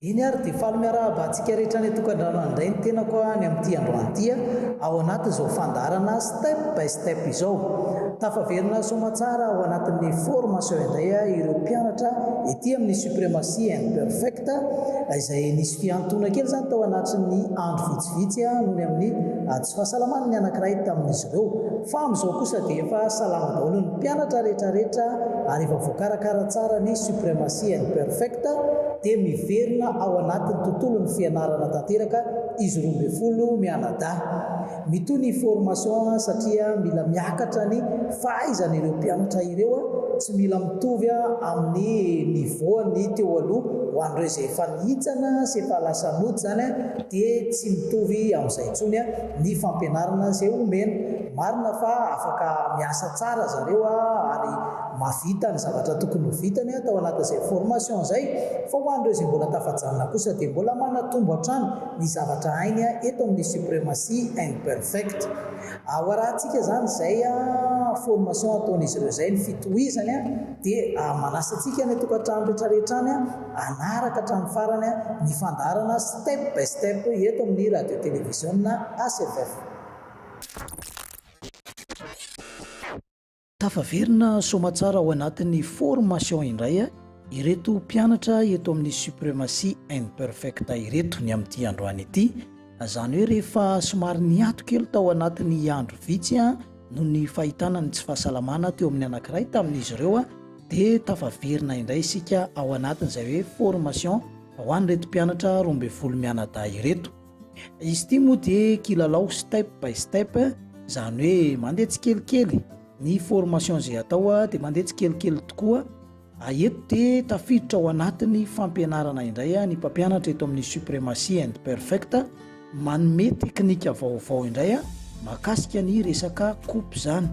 Eny ary dia faly miarahaba antsika rehetra any an-tokantrano any indray ny tenako any amin'ity androany ity ao anatin'izao fandaharana step by step izao. Tafaverina soamatsara ao anatin'ny formation indray ireo mpianatra ety amin'ny Supremacy and Perfect izay nisy fiantoana kely izany tao anatin'ny andro vitsivitsy noho ny amin'ny tsy fahasalaman'ny anankiray tamin'izy ireo. Fa amin'izao kosa dia efa salama daholo ny mpianatra rehetra rehetra ary efa voakarakara tsara ny Supremacy and Perfect dia miverina ao anatin'ny tontolon'ny fianarana tanteraka izy 12 mianadahy. Mitohy ny formation satria mila miakatra ny fahaizan'ireo mpianatra ireo, tsy mila mitovy amin'ny niveau ny teo aloha ho an'ireo izay efa nihintsana sy efa lasa nody izany dia tsy mitovy amin'izay intsony ny fampianarana izay omena. Marina fa afaka miasa tsara zareo ary mahavita ny zavatra tokony ho vitany tao anatin'izay formation izay fa ho an'ireo izay mbola tafajanona kosa dia mbola manatombo hatrany ny zavatra hainy eto amin'ny Supremacy and Perfect. Ho arahantsika izany izay formation ataon'izy ireo izay, ny fitohizany dia manasa antsika any an-tokantrano rehetra rehetra any hanaraka hatramin'ny farany ny fandaharana step by step eto amin'ny radio televiziona ACFF. Tafaverina soamatsara ao anatin'ny formation indray ireto mpianatra eto amin'ny Supremacy and Perfect ireto ny amin'ity androany ity. Izany hoe rehefa somary niato kely tao anatin'ny andro vitsy noho ny fahitana ny tsy fahasalamana teo amin'ny anankiray tamin'izy ireo dia tafaverina indray isika ao anatin'izay hoe formation ho an'ireto mpianatra 12 mianadahy ireto. Izy ity moa dia kilalao step by step, izany hoe mandeha tsikelikely. Ny formation izay atao dia mandeha tsikelikely tokoa. Eto dia tafiditra ao anatin'ny fampianarana indray ny mpampianatra eto amin'ny Supremacy and Perfect, manome teknika vaovao indray mahakasika ny resaka coupe izany.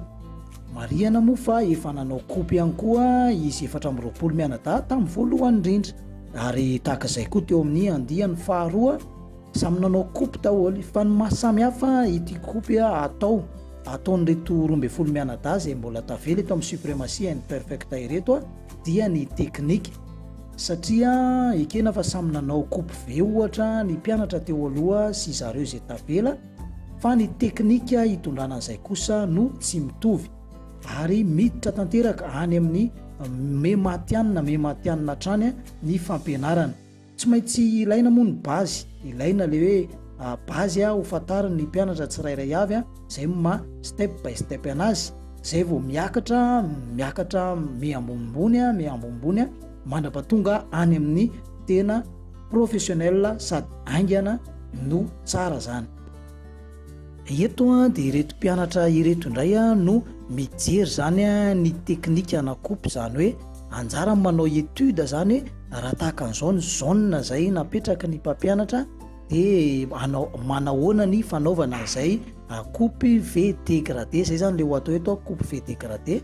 Marihana moa fa efa nanao coupe ihany koa izy 24 mianadahy tamin'ny voalohany indrindra. Ary tahaka izay koa teo amin'ny andiany faharoa, samy nanao coupe daholo. Fa ny maha samy hafa ity coupe atao ataon'ireto 12 mianadahy izay mbola tavela eto amin'ny Supremacy and Perfect ireto dia ny teknika. Satria ekena fa samy nanao coupe V ohatra ny mpianatra teo aloha sy zareo izay tavela, fa ny teknika hitondrana an'izay kosa no tsy mitovy. Ary miditra tanteraka any amin'ny me matihanina me matihanina hatrany ny fampianarana. Tsy maintsy ilaina moa ny base, ilaina le hoe base ho fantarin'ny mpianatra tsirairay avy, zay no maha step by step anazy, zay vao miakatra, miakatra me ambonimbony, me ambonimbony mandrapatonga any amin'ny tena professionnel sady haingana no tsara zany. Eto dia ireto mpianatra ireto indray no mijery izany ny teknika ana coupe, izany hoe anjarany manao étude izany hoe raha tahaka an'izao ny zone izay napetraky ny mpampianatra dia anao manahoana ny fanaovana an'izay coupe V dégradé, izay izany ilay ho atao eto coupe V dégradé.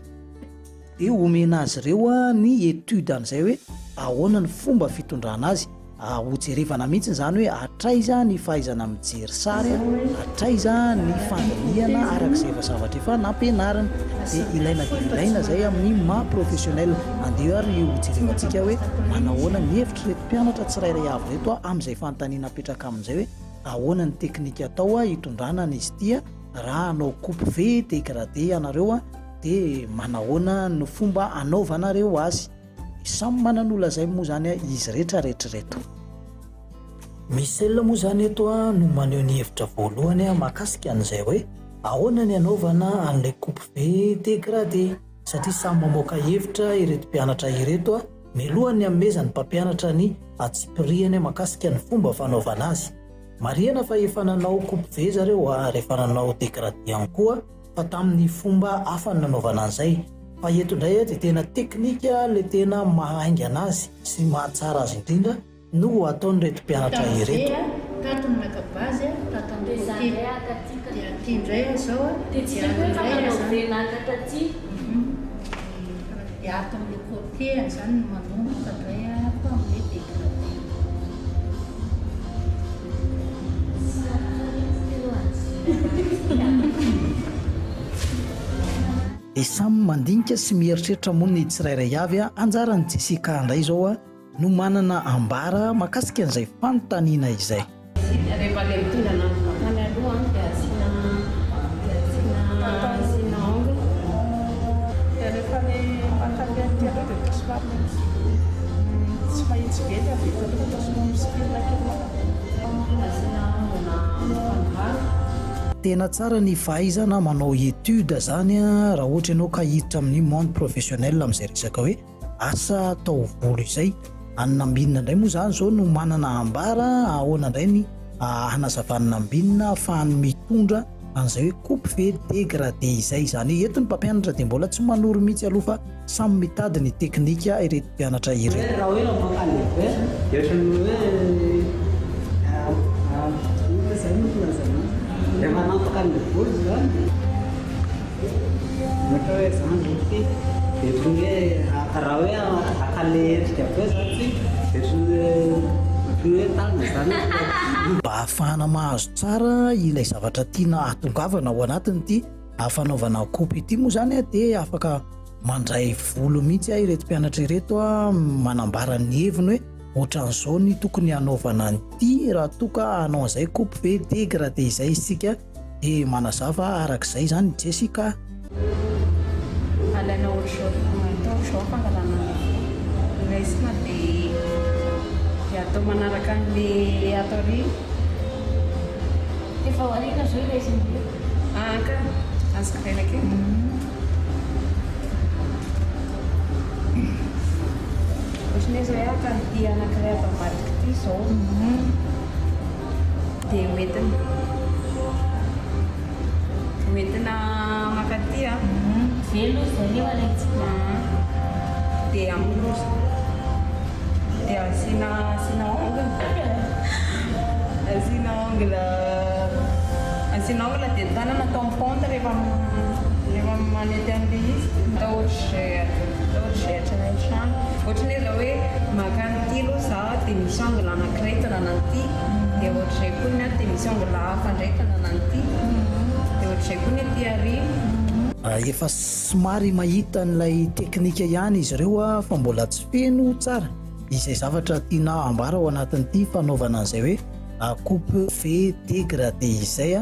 Dia omena azy ireo ny étude an'izay hoe ahoana ny fomba fitondrana azy. Hojerevana mihitsy izany hoe hatraiza ny fahaizana mijery sary, hatraiza ny fandinihana araka izay efa zavatra efa nampianarina. Dia ilaina dia ilaina izay amin'ny maha professionnel. Andeha ary hojerevantsika hoe manahoana ny hevitr'ireto mpianatra tsirairay avy ireto amin'izay fanontaniana apetraka amin'izay hoe ahoana ny teknika atao hitondrana an'izy ity raha hanao coupe V dégradé ianareo. Dia manahoana no fomba anaovanareo azy? Samy manana ho lazainy moa izany izy rehetra rehetra ireto. Michel moa izany eto no maneho ny hevitra voalohany mahakasika an'izay hoe ahoana ny anaovana an'ilay coupe V dégradé satria samy mamoaka hevitra ireto mpianatra ireto mialohan'ny hanomezan'ny mpampianatra ny antsipirihany mahakasika ny fomba fanaovana azy. Marihana fa efa nanao coupe V zareo ary efa nanao dégradé ihany koa. fa tamin'ny fomba hafa no nanaovana an'izay, fa eto indray dia tena teknika ilay tena maha haingana azy sy mahatsara azy indrindra no ho ataon'ireto mpianatra ireto. Tato ny naka base, tato amin'ny côté, dia aty indray aho izao, dia ato indray aho izany, dia ato amin'ilay côté izany no manomboka indray aho amin'ilay dégradé. Dia samy mandinika sy mieritreritra moa ny tsirairay avy, anjaran'i Jessica indray izao. no manana ambara mahakasika an'izay fanontaniana izay. Rehefa ilay mitondra ananjy mankany aloha dia asiana dia asiana asiana ongle. Dia rehefa ilay mankany aty aloha dia atao somary tsy mahitsy be ilay avy eto aloha fa atao somary misipirina kely mankany. Asiana ongle mifangaro. Tena tsara ny fahaizana manao étude zany raha ohatra ianao ka hiditra amin'ny monde professionnel amin'izay resaka hoe Asa taovolo izay. Any Nambinina indray moa izany izao no manana ambara, ahoana indray ny hanazavan'i Nambinina ahafahany mitondra an'izay hoe coupe ve dégradé izay. Izany hoe eto ny mpampianatra dia mbola tsy manoro mihitsy aloha fa samy mitady ny teknika ireto mpianatra ireto. Raha hoe raha mankany be dia ohatran'ny hoe inona izany no filazana azy? Rehefa hanapaka an'ilay volo izany. Ohatra hoe zany zao ty de ohatran'ny hoe raha hoe haka le endrika avy eo zany tsika de ohatran'ny hoe ohatran'ny hoe tanana zany. Mba ahafahana mahazo tsara ilay zavatra tiana hahatongavana ao anatin'ity fanaovana coupe ity moa izany dia afaka mandray volo mihitsy ireto mpianatra ireto manambara ny heviny hoe ohatran'izao ny tokony hanaovana an'ity raha toa ka hanao an'izay coupe ve dégradé izay isika. Dia manazava araka izay izany i Jessica. Alaina ohatr'izao atao ohatr'izao ny fangalana ny voa. Raisina dia dia atao manaraka an'le ato aoriana. Efa aoriana izao ilay izy mivoaka. Ah ka, azoko alaina kely. Ohatran'ny hoe izao hoe haka an'ity anankiray ato ambadika ity izao. Dia hoentina. Hoentina mankaty an. Velona izay anie alaintsika. Dia amin'ny dia asiana asiana ongle. Asiana ongle asiana ongle dia ny tanana atao en pente rehefa rehefa manety an'ilay izy. Atao ohatr'izay atao ohatr'izay hatrany an-trano. Ohatran'ny hoe izao hoe maka an'ity aloha za dia misy angle anankiray hitondrana an'ity, dia ohatr'izay koa ny ato dia misy angle hafa indray hitondrana an'ity, dia ohatr'izay koa ny aty aoriana. Efa somary mahita an'ilay teknika ihany izy ireo fa mbola tsy feno tsara izay zavatra tiana ambara ao anatin'ity fanaovana an'izay hoe coupe V dégradé izay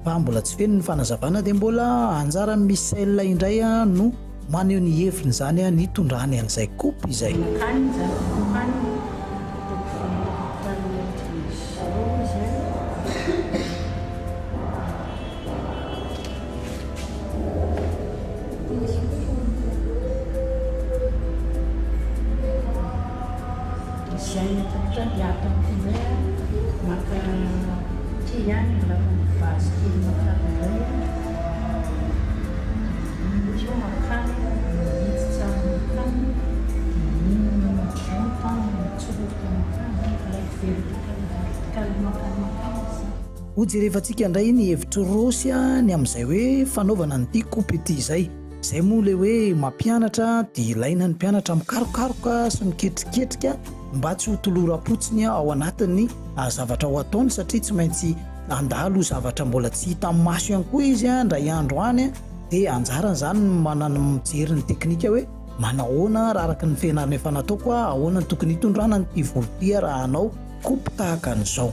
fa mbola tsy feno ny fanazavana dia mbola anjaran'i Michel indray no Maneho ny heviny izany nitondrany an'izay coupe izay. Mankany izany mankany ataoko vertical ohatran'izao izay. Izay ataoko hatrany dia ato amin'ity indray aho maka ity ihany mbola atao amin'ny base kely makany indray aho. Hojerevantsika indray ny hevitr'i Rossy ny amin'izay hoe fanaovana an'ity coupe ity izay. Izay moa ilay hoe mampianatra dia ilaina ny mpianatra mikarokaroka sy miketriketrika mba tsy ho toloram-potsiny ao anatin'ny zavatra ho ataony satria tsy maintsy handalo zavatra mbola tsy hita maso ihany koa izy indray andro any. Dia anjarany izany ny manana mijery ny teknika hoe manahoana raha araka ny fianarana efa nataoko aho, ahoana no tokony hitondrana an'ity volo ity raha hanao coupe tahaka an'izao.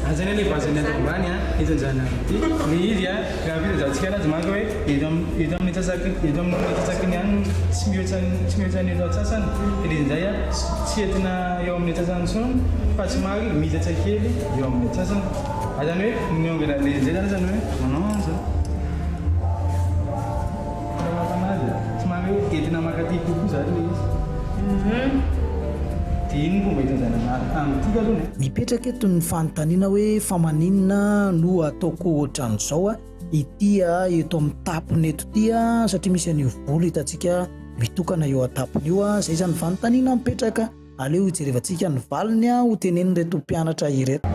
Aza anie le base ny ato ambany a, eto anjany ity, le izy a raha filazatsika anazy manko hoe eto am eto amin'ny antsasaky eto amin'ny antsasaky ny anona tsy mihoatra ny tsy mihoatra ny eto antsasany de le izy indray a tsy entina eo amin'ny antsasany intsony fa somary miitatra kely eo amin'ny antsasany. Azany hoe ny ongona le indray zany zany hoe manao an'izao. Fahalalana azy e. Somary hoe entina mankaty kokoa zany le izy. Dia iny ny fomba hitondrana anazy amin'ity aloha e. Mipetraka eto ny fanontaniana hoe fa maninona no ataoko ohatran'izao ity eto amin'ny tapony eto ity satria misy an'io volo hitantsika mitokana eo an-tapony io. Izay izany ny fanontaniana mipetraka. Aleo hijerevantsika ny valiny ho tenenin'ireto mpianatra ireto.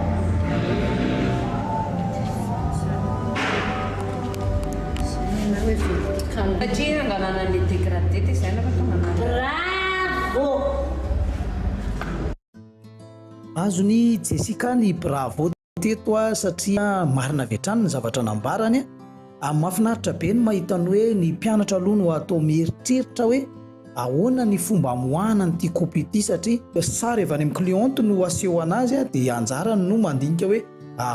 Satria hangalana an'ilay dégradé dia izay angamba tonga manana. Bravo! Azon'i Jessica ny bravo teto satria marina avy hatrany ny zavatra nambarany. Mahafinaritra be ny mahita ny hoe ny mpianatra aloha no atao mieritreritra hoe. ahoana ny fomba amoahana an'ity coupe ity satria sary avy any amin'ny cliente no aseho anazy dia anjarany no mandinika hoe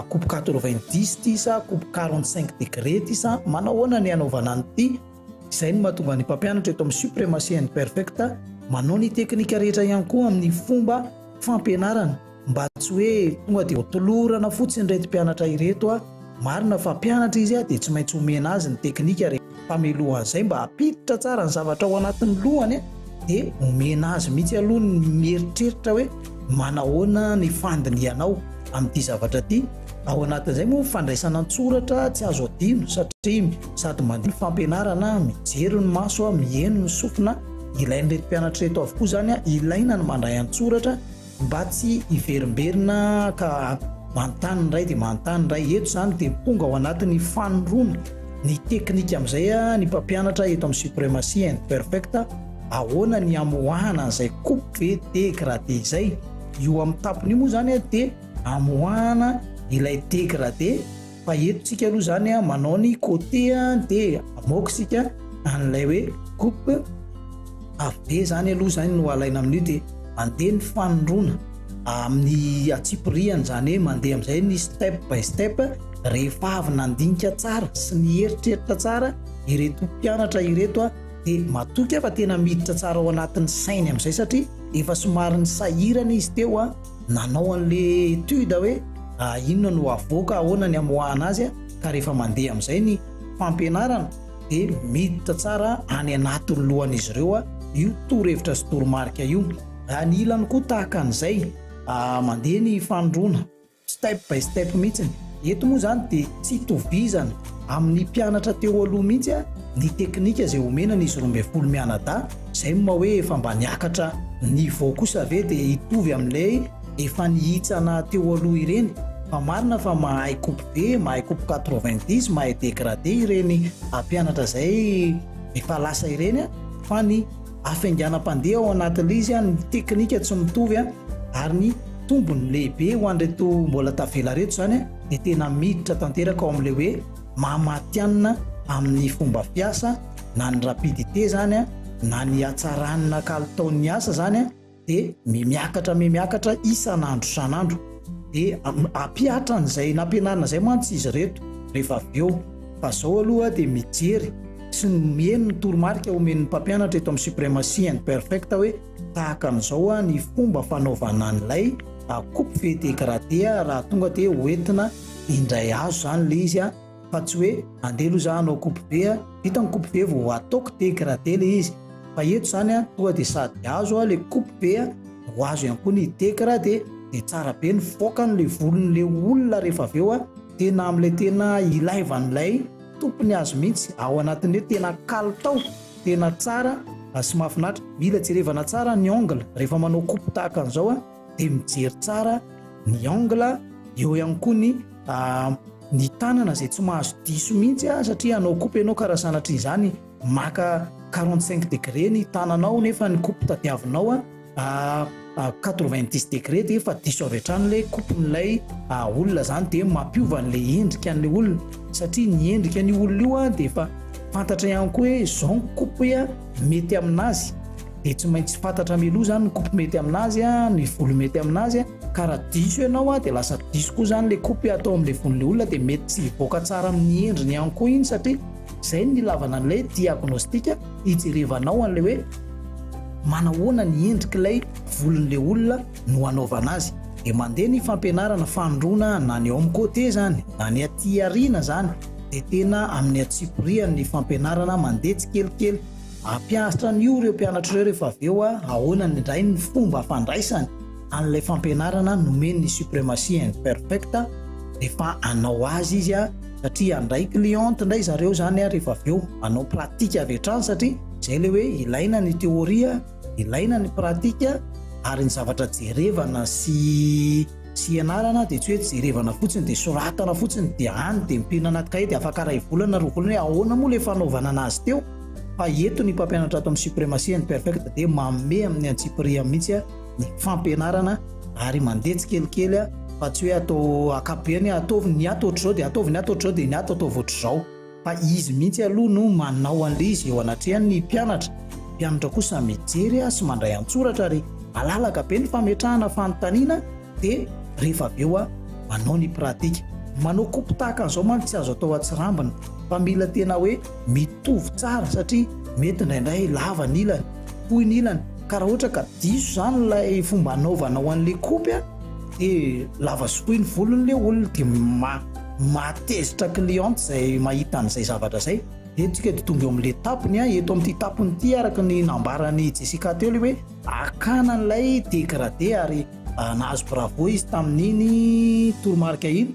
coupe 90 ity sa coupe 45 degré ity sa manao ahoana ny hanaovana an'ity. Izay no mahatonga ny mpampianatra eto amin'ny Supremacy and Perfect manao ny teknika rehetra ihany koa amin'ny fomba fampianarana mba tsy hoe tonga dia tolorana fotsiny ireto mpianatra ireto a! Marina fa mpianatra izy dia tsy maintsy omena azy ny teknika rehefa mialohan'izay mba hampiditra tsara ny zavatra ao anatin'ny lohany dia omena azy mihitsy aloha ny mieritreritra hoe manahoana ny fandinihanao amin'ity zavatra ity. Ao anatin'izay moa ny fandraisana an-tsoratra tsy azo adino satria sady mandeha ny fampianarana, mijery ny maso, miheno ny sofina, ilain'ireto mpianatra ireto avokoa izany, ilaina ny mandray an-tsoratra mba tsy hiverimberina ka manontany ny iray dia manontany ny iray. Eto izany dia tonga ao anatin'ny fanoroana ny teknika amin'izay ny mpampianatra eto amin'ny Supremacy and Perfect, ahoana ny hamoahana an'izay coupe ve dégradé izay. Io amin'ny tampony io moa izany dia amoahana ilay dégradé fa eto tsika aloha izany manao ny côté dia amoaka isika an'ilay hoe coupe AV izany aloha izany no alaina amin'io dia mandeha ny fanondroana amin'ny antsipiriany izany hoe mandeha amin'izay ny step by step rehefa avy nandinika tsara sy nieritreritra tsara ireto mpianatra ireto dia matoky aho fa tena miditra tsara ao anatin'ny sainy amin'izay satria efa somary nisahirana izy teo a nanao an'le étude hoe inona no avoaka, ahoana ny amoahana azy ka rehefa mandeha amin'izay ny fampianarana dia miditra tsara any anatin'ny lohan'izy ireo io torohevitra sy toromarika io. Ny ilany koa tahaka an'izay, mandeha ny fanondroana step by step mihitsy. Eto moa izany dia tsy itovizana amin'ny mpianatra teo aloha mihitsy ny teknika izay omena an'izy 12 mianadahy, izay no maha hoe efa mba niakatra niveau kosa ve dia hitovy amin'ilay efa nihitsana teo aloha ireny, fa marina fa mahay coupe be, mahay coupe 90, mahay dégradé ireny mpianatra izay efa lasa ireny fa ny hafainganam-pandeha ao anatin'ilay izy, ny teknika tsy mitovy ary ny tombony lehibe ho an'ireto mbola tavela ireto izany dia tena miditra tanteraka ao amin'ilay hoe maha matihanina amin'ny fomba fiasa na ny rapidité izany na ny hatsaran'ny kalitaon'ny asa izany dia mihamiakatra mihamiakatra isan'andro isan'andro dia ampihatra an'izay nampianarina izay mantsy izy ireto rehefa avy eo fa izao aloha dia mijery sy ny miheno ny toromarika omen'ny mpampianatra eto amin'ny Supremacy and Perfect hoe tahaka an'izao ny fomba fanaovana an'ilay coupe V dégradé raha tonga dia hoentina indray azo izany ilay izy fa tsy hoe andeha aloha za hanao coupe V a, vita ny coupe V vao ataoko dégradé le izy, fa eto zany a tonga de sady azo a le coupe V a no azo ihany koa ny dégradé, de tsara be ny voakany le volon'le olona rehefa avy eo a, tena amin'ilay tena ilaivan'ilay tompony azy mihitsy, ao anatin'ny hoe tena kalitao, tena tsara sy mahafinaritra, mila jerevana tsara ny angle rehefa manao coupe tahaka an'izao a. dia mijery tsara ny angle, eo ihany koa ny ny tanana izay tsy mahazo diso mihitsy a, satria hanao coupe ianao ka raha sanatria izany maka 45 degré ny tananao nefa ny coupe tadiavinao a 90 degré dia efa diso avy hatrany ilay coupe-n'ilay olona izany dia mampiova an'ilay endrika an'ilay olona satria ny endrika an'io olona io a dia efa fantatra ihany koa hoe izao ny coupe mety aminazy Dia tsy maintsy fantatra mialoha izany ny coupe mety aminazy, ny volo mety aminazy, ka raha diso ianao dia lasa diso koa izany ilay coupe atao amin'ilay volon'ilay olona dia mety tsy hivoaka tsara amin'ny endriny ihany koa iny satria izay no ilavana an'ilay diagnostic hijerevanao an'ilay hoe manahoana ny endrik'ilay volon'ilay olona no hanaovana azy. Dia mandeha ny fampianarana fanondroana na ny ao amin'ny côté izany na ny aty aoriana izany dia tena amin'ny antsipiriany ny fampianarana mandeha tsikelikely. Hampianatra an'io ireo mpianatra ireo rehefa avy eo ahoana indray ny fomba fandraisany an'ilay fampianarana nomen'ny Supremacy and Perfect rehefa hanao azy izy satria handray cliente indray zareo izany rehefa avy eo hanao pratique avy hatrany satria izay ilay hoe ilaina ny théorie, ilaina ny pratique ary ny zavatra jerevana sy Tsy ianarana dia tsy hoe jerevana fotsiny dia soratana fotsiny dia any dia mipirina anaty kahie dia afaka iray volana roa volana hoe ahoana moa ilay fanaovana anazy teo fa eto ny mpampianatra ato amin'ny Supremacy and Perfect dia manome amin'ny antsipiriany mihitsy ny fampianarana ary mandeha tsikelikely fa tsy hoe atao ankapobeny hoe ataovy ny ato ohatr'izao dia ataovy ny ato ohatr'izao dia ny ato ataovy ohatr'izao fa izy mihitsy aloha no manao an'ilay izy eo anatrehan'ny mpianatra. mpianatra kosa mijery sy mandray an-tsoratra ary malalaka be ny fametrahana fanontaniana dia rehefa avy eo manao ny pratika. Manao coupe tahaka an'izao manko tsy azo atao atsirambina fa mila tena hoe mitovy tsara satria mety indraindray lava ny ilany, fohy ny ilany ka raha ohatra ka diso izany ilay fomba anaovanao an'ilay coupe dia lava sy fohy ny volon'ilay olona dia mahatezitra cliente izay mahita an'izay zavatra izay. Eto tsika dia tonga eo amin'ilay tapony, eto amin'ity tapony ity araka ny nambaran'i Jessica teo ilay hoe hakana an'ilay dégradé ary nahazo bravo izy tamin'iny toromarika iny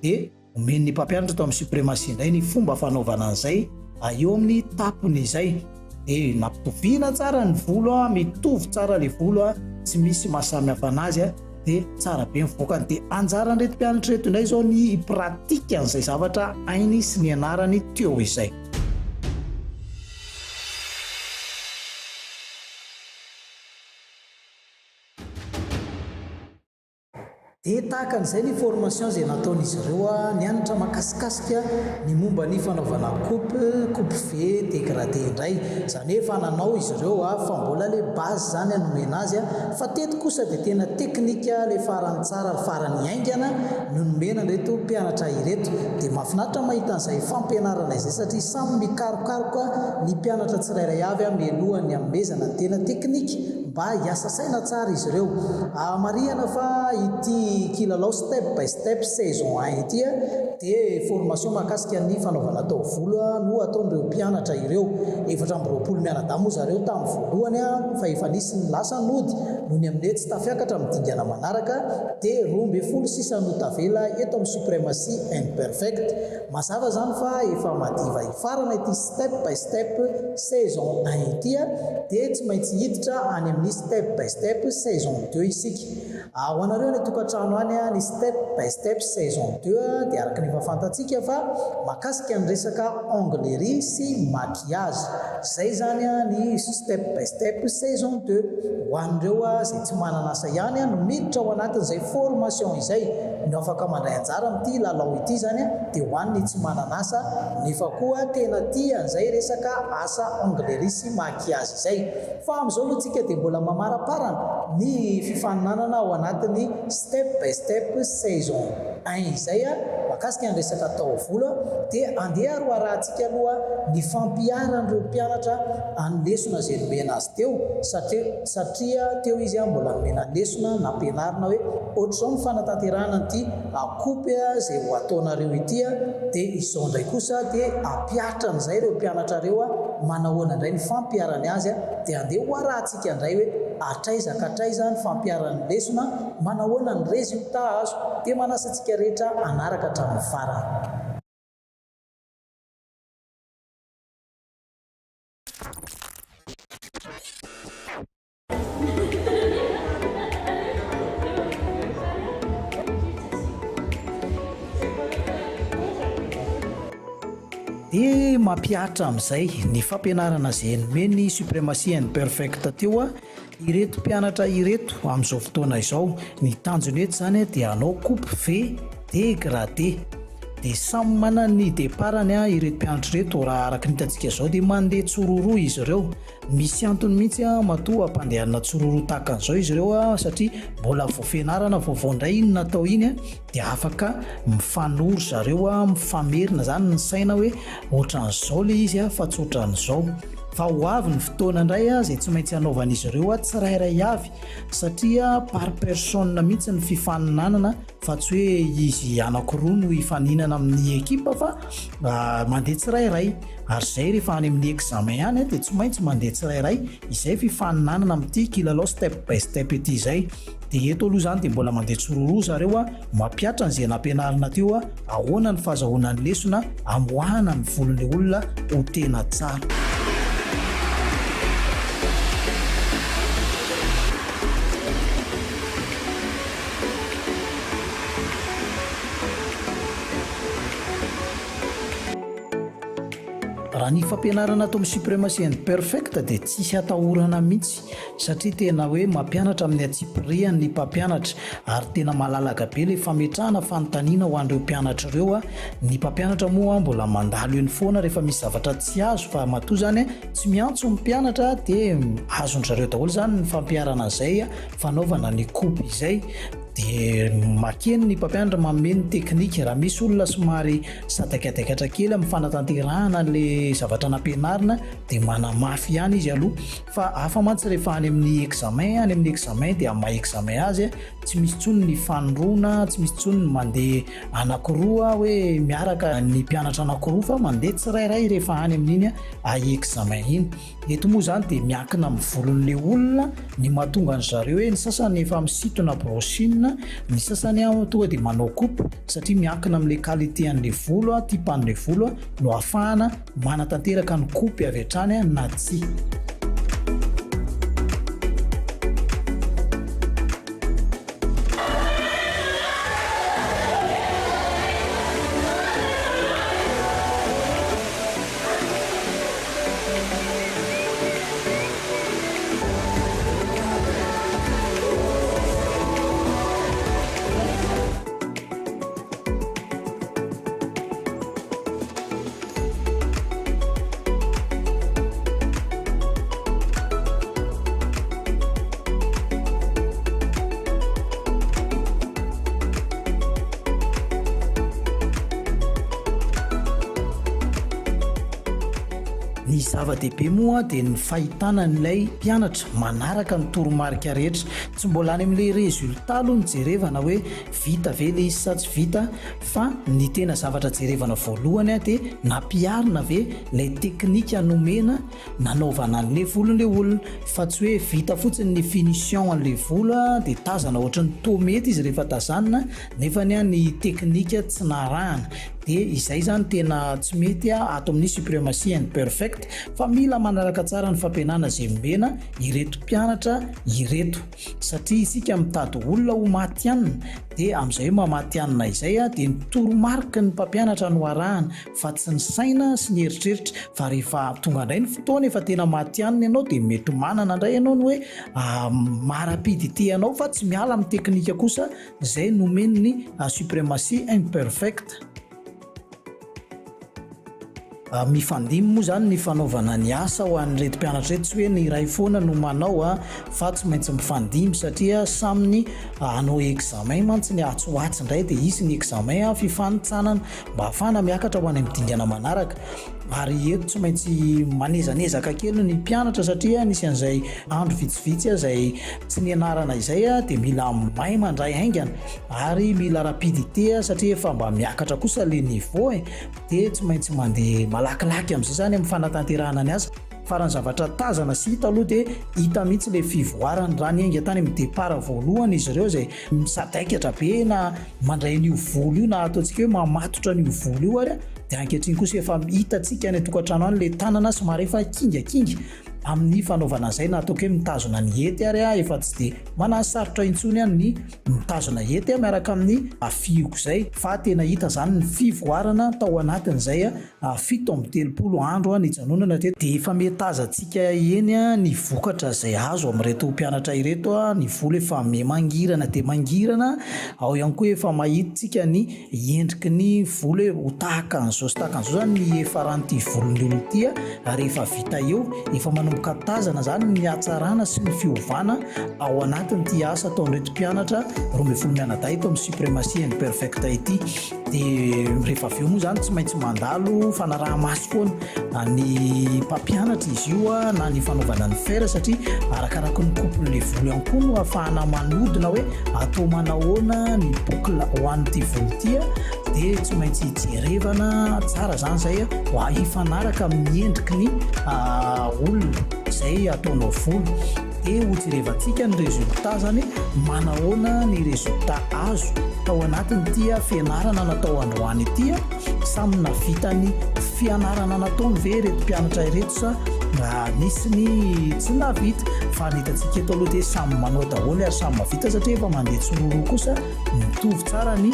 dia omen'ny mpampianatra tao amin'ny suprématie indray ny fomba fanaovana an'izay eo amin'ny tapony izay. Dia nampitoviana tsara ny volo, mitovy tsara ilay volo, tsy misy mahasamihafa anazy. Dia tsara be ny vokany. Dia anjaran'ireto mpianatra ireto indray izao ny hi-pratique an'izay zavatra hainy sy nianarany teo izay. Dia tahaka an'izay ny formation izay nataon'izy ireo, nianatra makasikasika ny momba ny fanaovana coupe, coupe V, dégradé indray. Izany hoe efa nanao izy ireo fa mbola ilay base izany nomena azy fa teto kosa dia tena teknika ilay farany tsara ary farany haingana no nomena an'ireto mpianatra ireto. Dia mahafinaritra mahita an'izay fampianarana izay satria samy mikarokaroka ny mpianatra tsirairay avy mialohan'ny hanomezana ny tena teknika. Mba hiasa saina tsara izy ireo. Marihana fa ity kilalao step by step saison un ity dia formation mahakasika ny fanaovana taovolo no ataon'ireo mpianatra ireo. 24 mianadahy moa zareo tamin'ny voalohany fa efa nisy ny lasa nody noho ny amin'ny hoe tsy tafiakatra amin'ny dingana manaraka dia 12 sisa no tavela eto amin'ny Supremacy and Perfect. Mazava izany fa efa madiva hifarana ity step by step saison un ity dia tsy maintsy hiditra any amin'ny step by step saison deux isika. Ho anareo any an-tokantrano any, ny step by step saison deux dia araka ny efa fantatsika fa mahakasika ny resaka onglerie sy maquillage. Izay izany ny step by step saison deux. Ho an'ireo izay tsy manana asa ihany no miditra ao anatin'izay formation izay no afaka mandray anjara amin'ity lalao ity izany dia ho an'ny tsy manana asa nefa koa tena tia an'izay resaka asa onglerie sy maquillage izay. Fa amin'izao aloha tsika dia mbola mamaraparana ny fifaninanana ao anatin'ny step by step saison un izay mahakasika ny resaka taovolo dia andeha ary ho arahantsika aloha ny fampiharan'ireo mpianatra any lesona izay nomena azy teo satria satria teo izy mbola nomena lesona nampianarina hoe ohatr'izao ny fanatanterahana an'ity coupe izay ho ataonareo ity dia izao indray kosa dia hampihatra an'izay ireo mpianatra ireo manahoana indray ny fampiharany azy dia andeha ho arahantsika indray hoe hatraiza ka hatraiza ny fampiharany ny lesona manahoana ny résultat azo dia manasa antsika rehetra hanaraka hatramin'ny farany. Dia mampihatra amin'izay ny fampianarana izay nomen'ny Supremacy and Perfect teo ireto mpianatra ireto amin'izao fotoana izao. Ny tanjona eto izany dia hanao coupe V dégradé. Dia samy manana ny départ-ny ireto mpianatra ireto, raha araka ny hitantsika izao dia mandeha tsiroroa izy ireo. Misy antony mihitsy matoa ampandehanina tsiroroa tahaka an'izao izy ireo satria mbola vao fianarana vaovao indray iny natao iny dia afaka mifanoro zareo, mifamerina izany ny saina hoe ohatran'izao ilay izy fa tsy ohatran'izao. Fa ho avy ny fotoana indray izay tsy maintsy hanaovan'izy ireo tsirairay avy satria par personne mihitsy ny fifaninanana fa tsy hoe izy anankiroa no hifaninana amin'ny ekipa fa mandeha tsirairay ary izay rehefa any amin'ny examen any dia tsy maintsy mandeha tsirairay izay fifaninanana amin'ity kilalao step by step ity izay. Dia eto aloha izany dia mbola mandeha tsiroroa zareo a, mampiatra an'izay nampianarina teo a, ahoana ny fahazahoana ny lesona, amoahana ny volon'ilay olona ho tena tsara. Raha ny fampianarana ato amin'ny Supremacy and Perfect dia tsisy atahorana mihitsy satria tena hoe mampianatra amin'ny antsipirihany ny mpampianatra ary tena malalaka be ilay fametrahana fanontaniana ho an'ireo mpianatra ireo. Ny mpampianatra moa mbola mandalo eny foana rehefa misy zavatra tsy azo fa matoa izany tsy miantso ny mpianatra dia azon-dry zareo daholo izany ny fampiharana an'izay fanaovana ny coupe izay. Dia makeny ny mpampianatra manome ny teknika. Raha misy olona somary Sadaikadaikatra kely amin'ny fanatanterahana an'ilay zavatra nampianarina dia manamafy ihany izy aloha. Fa hafa mantsy rehefa any amin'ny examen, any amin'ny examen dia amin'ny maha examen azy tsy misy intsony ny fanoroana, tsy misy intsony ny mandeha anankiroa hoe miaraka ny mpianatra anankiroa fa mandeha tsirairay rehefa any amin'iny examen iny. Eto moa izany dia miankina amin'ny volon'ilay olona ny mahatonga an-dry zareo hoe ny sasany efa misintona brushing, ny sasany tonga dia manao coupe satria miankina amin'ilay qualité an'ilay volo, type an'ilay volo no ahafahana manatanteraka ny coupe avy hatrany na tsia. Ny zava-dehibe moa dia ny fahitana an'ilay mpianatra manaraka ny toromarika rehetra. Tsy mbola any amin'ilay résultat aloha no jerevana hoe vita ve ilay izy sa tsy vita fa ny tena zavatra jerevana voalohany dia nampiharina ve ilay teknika nomena nanaovana an'ilay volon'ilay olona fa tsy hoe vita fotsiny ny finition an'ilay volo dia tazana ohatran'ny toa mety izy rehefa tazanina nefa ny teknika tsy narahana dia izay izany tena tsy mety ato amin'ny Supremacy and Perfect fa mila manaraka tsara ny fampianana izay omena ireto mpianatra ireto satria isika mitady olona ho matihanina dia amin'izay hoe mamatihanina izay dia ny toromariky ny mpampianatra no arahana fa tsy ny saina sy ny eritreritra fa rehefa tonga indray ny fotoana efa tena matihanina ianao dia mety manana indray ianao ny hoe maha rapidité anao fa tsy miala amin'ny teknika kosa izay nomen'ny Supremacy Imperfect. Mifandimby moa izany ny fanaovana ny asa ho an'ireto mpianatra ireto, tsy hoe ny iray foana no manao fa tsy maintsy mifandimby satria samy ny hanao examen mantsy ny atsy ho atsy indray dia hisy ny examen fifanintsanana mba hahafahana miakatra ho any amin'ny dingana manaraka. Ary eto tsy maintsy manezanezaka kely ny mpianatra satria nisy an'izay andro vitsivitsy izay tsy nianarana izay dia mila mahay mandray haingana ary mila rapidité satria efa mba miakatra kosa le niveau e, dia tsy maintsy mandeha malakilaky amin'izay izany amin'ny fanatanterahana ny asa. Fa raha ny zavatra tazana sy hita aloha dia hita mihitsy ilay fivoarany raha niainga tany amin'ny départ voalohany izy ireo izay misadaikatra be na mandray an'io volo io na ataontsika hoe mamatotra an'io volo io ary dia ankehitriny kosa efa hitantsika any an-tokantrano any ilay tanana somary efa kingakinga amin'ny fanaovana an'izay na ataoko hoe mitazona ny hety ary efa tsy dia manasarotra intsony ny mitazona hety miaraka amin'ny fihogo izay fa tena hita izany ny fivoarana tao anatin'izay 37 andro nijanonana teto dia efa metazantsika eny ny vokatra izay azo amin'ireto mpianatra ireto, ny volo efa miha-mangirana dia mangirana, ao ihany koa efa mahita-tsika ny endriky ny volo hoe ho tahaka an'izao sy tahaka an'izao izany ny hiafaran'ity volon'ny olona ity rehefa vita eo, efa manomboka tazana izany ny hatsarana sy ny fiovana ao anatin'ity asa ataon'ireto mpianatra 12 mianadahy eto amin'ny Supremacy and Perfect ity. Dia rehefa avy eo moa izany tsy maintsy mandalo fanaraha-maso foana ny mpampianatra izy io na ny fanaovana ny fer satria arakaraky ny coupe-n'ilay volo ihany koa no ahafahana manodina hoe atao manahoana ny boucle ho an'ity volo ity dia tsy maintsy jerevana tsara izany izay ho hifanaraka amin'ny endriky ny olona izay ataonao volo. Dia ho jerevantsika ny résultat zany manahoana ny résultat azo tao anatin'ity fianarana natao androany ity, samy navita ny fianarana nataony ve ireto mpianatra ireto sa Nisy ny tsy nahavita fa ny hitantsika eto aloha dia samy manao daholo ary samy mahavita satria efa mandeha tsiroroa kosa mitovy tsara ny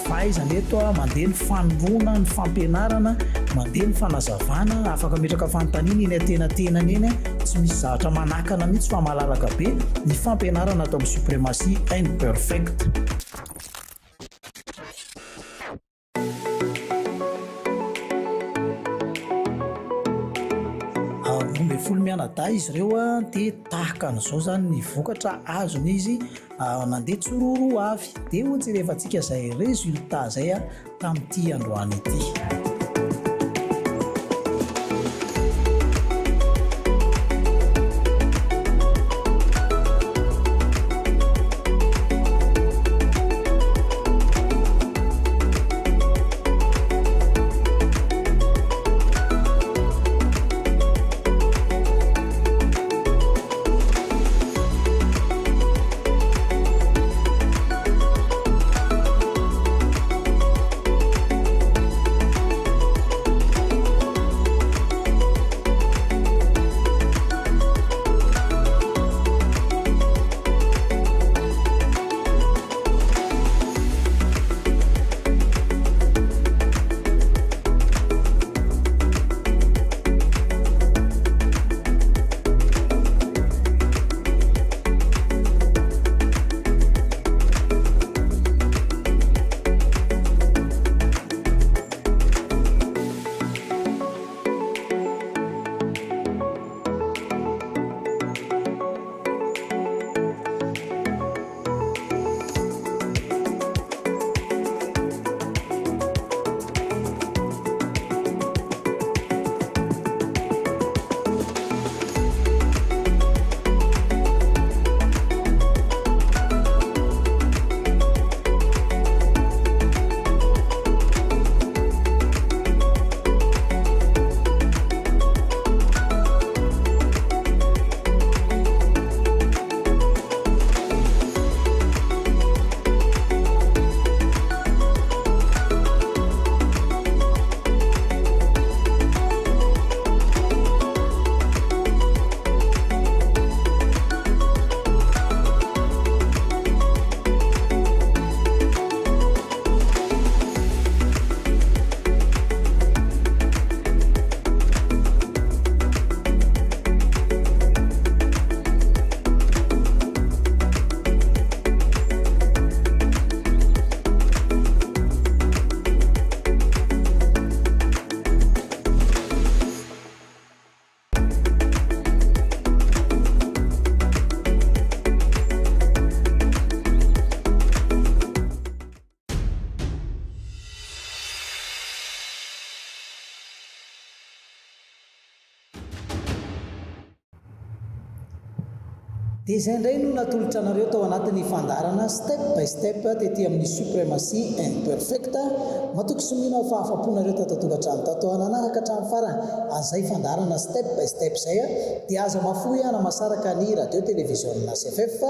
fahaizana eto, mandeha ny fanoroana, ny fampianarana, mandeha ny fanazavana, afaka ametraka fanontaniana eny antenatenany eny, tsy misy zavatra manakana mihitsy fa malalaka be ny fampianarana ato amin'ny Supremacy and Perfect. 12 mianadahy izy ireo dia tahaka an'izao izany ny vokatra azon'izy nandeha tsiroro avy. Dia hojerevantsika izay résultat izay tamin'ity androany ity. Dia izay indray no natolotra anareo tao anatin'ny fandaharana Step by Step tety amin'ny Supremacy and Perfect. Matoky sy mino aho fa afa-po nareo tato an-tokantrano tato nanaraka hatramin'ny farany an'izay fandaharana Step by Step izay. Dia aza mahafoy hanamasaraka ny Radio Televiziona CFF,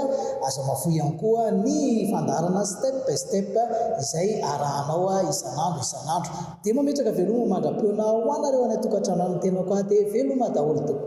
aza mahafoy ihany koa ny fandaharana Step by Step izay arahanao isan'andro isan'andro. Dia mametraka veloma mandra-peona ho anareo any an-tokantrano any ny tenako dia veloma daholo tompoko.